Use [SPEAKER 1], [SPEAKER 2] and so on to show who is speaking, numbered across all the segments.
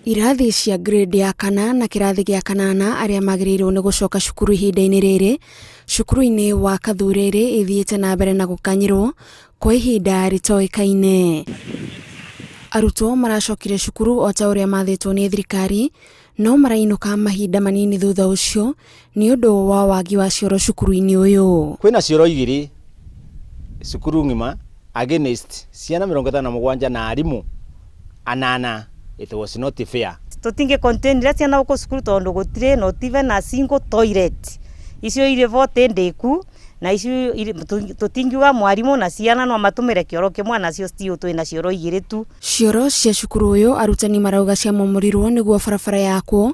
[SPEAKER 1] Irathi cia grade ya kana na kĩrathi gĩa kanana arĩa magĩrĩirwo nĩ gũcoka cukuru ihinda-inĩ rĩrĩ cukuru-inĩ wa Kathurĩrĩ ithiĩte na mbere na gũkanyĩrwo kwa ihinda rĩtoĩkaine. Arutwo maracokire cukuru o ta ũrĩa mathĩtwo nĩ thirikari no marainũka mahinda manini thutha ũcio nĩ ũndũ wa wagi wa cioro cukuru-inĩ ũyũ.
[SPEAKER 2] Kwĩna cioro igĩrĩ cukuru ng'ima against ciana 57 na arimũ anana, it was not fair.
[SPEAKER 3] Tũtingĩ contain iria ciana gũkũ cukuru tondũ gũtirĩ not even a single toilet. Icio irĩ bo ti ndĩku na icio tũtingiuga mwarimũ na ciana no matũmĩre kĩoro kĩmwe nacio still twĩna cioro igĩrĩ tu.
[SPEAKER 1] Cioro cia cukuru ũyũ arutani marauga ciamomorirwo nĩguo barabara yakwo,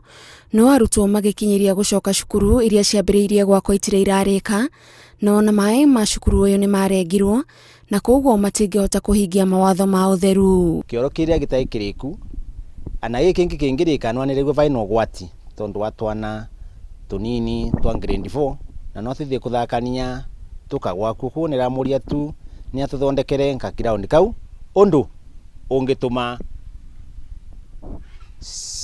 [SPEAKER 1] no arutwo magĩkinyĩria gũcoka cukuru iria ciambĩrĩirie gwakwo itirĩ irarĩka, na ona maĩ ma cukuru ũyũ nĩ marengirwo na koguo matingĩhota kũhingia mawatho ma ũtheru.
[SPEAKER 2] Kĩoro kĩrĩa gĩtarĩ kĩrĩku ana gĩkĩ kĩngĩ kĩngĩrĩka nwanĩrĩgwo vaĩ na ũgwati tondũ wa twana tũnini twa grade 4 na no tũthiĩ kũthakania tũkagwa kuo. Koguo nĩramũria tu nĩ atũthondekere ga ground kau ũndũ ũngĩtũma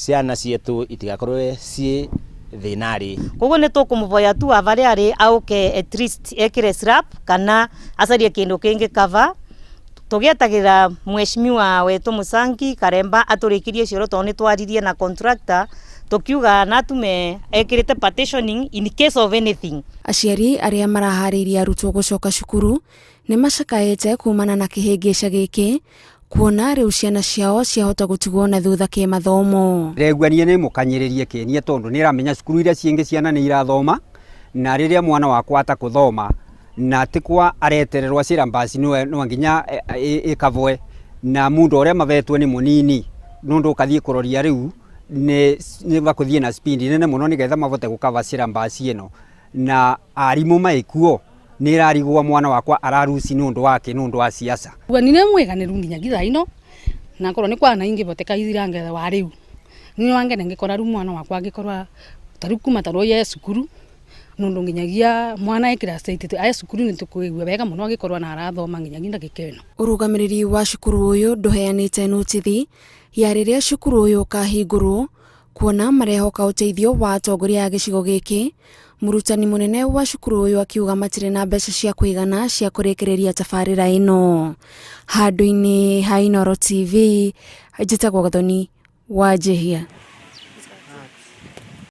[SPEAKER 2] ciana cietu itigakorwe ciĩ thĩna-rĩ.
[SPEAKER 3] Koguo nĩ tũkũmũvoya tu wa varĩa arĩ auke at least ekĩre slab kana acarie kĩndũ kĩngĩ cover tũgĩetagĩrĩra mheshimiwa wetu Musangi Karemba atũrĩkĩrie cioro tondũ nĩ twaririe na contractor tũkiuga natume ekĩrĩte partitioning in case of anything.
[SPEAKER 1] Aciari arĩa maraharĩirie arutwo gũcoka cukuru nĩ macakaĩte kumana na kĩhĩngĩca gĩkĩ kuona rĩu ciana ciao ciahota gũtigwo na thutha kĩmathomo.
[SPEAKER 4] Ndĩraigua niĩ nĩ mũkanyĩrĩrie kĩnie tondũ nĩ ĩramenya cukuru iria ciĩngĩ ciana nĩ irathoma na rĩrĩa mwana wakwa atakũthoma na ti kwa aretererwo syllabus no nginya ĩkavwe na mundu ũrĩa mavetwo nĩ mũnini nũndũ ũkathiĩ kũroria rĩu nĩ bakũthiĩ na speed nene mũno nĩgetha mabote gũkava syllabus ĩno na arimũ maĩkuo nĩ ĩrarigwo mwana wakwa araruci nĩ ũndũ wake nĩ ũndũ wa siasa.
[SPEAKER 5] Nine mwiganiru nginyagia thaa ino na korwo nĩ kwana ingĩboteka ithirange wa rĩu ni wangene ngikora riu mwana wakwa angikorwa tariu kuma tarwo ye cukuru nundu nginyagia mwana e class 8 ae cukuru ni tukuigua wega muno agikorwa na arathoma nginyagia ndagika ĩno.
[SPEAKER 1] Ũrũgamĩrĩri wa cukuru ũyũ ndũheanĩte notithi ya rĩrĩa cukuru ũyũ ũkahingũrwo kuona marehoka ũteithio wa atongoria a gĩcigo gĩkĩ. Mũrutani mũnene wa cukuru ũyũ akiuga matirĩ na mbeca cia kũigana cia kũrĩkĩrĩria tabarĩra ĩno. Handũ-inĩ ha Inooro TV, njĩtagwo Gathoni wa Njihia.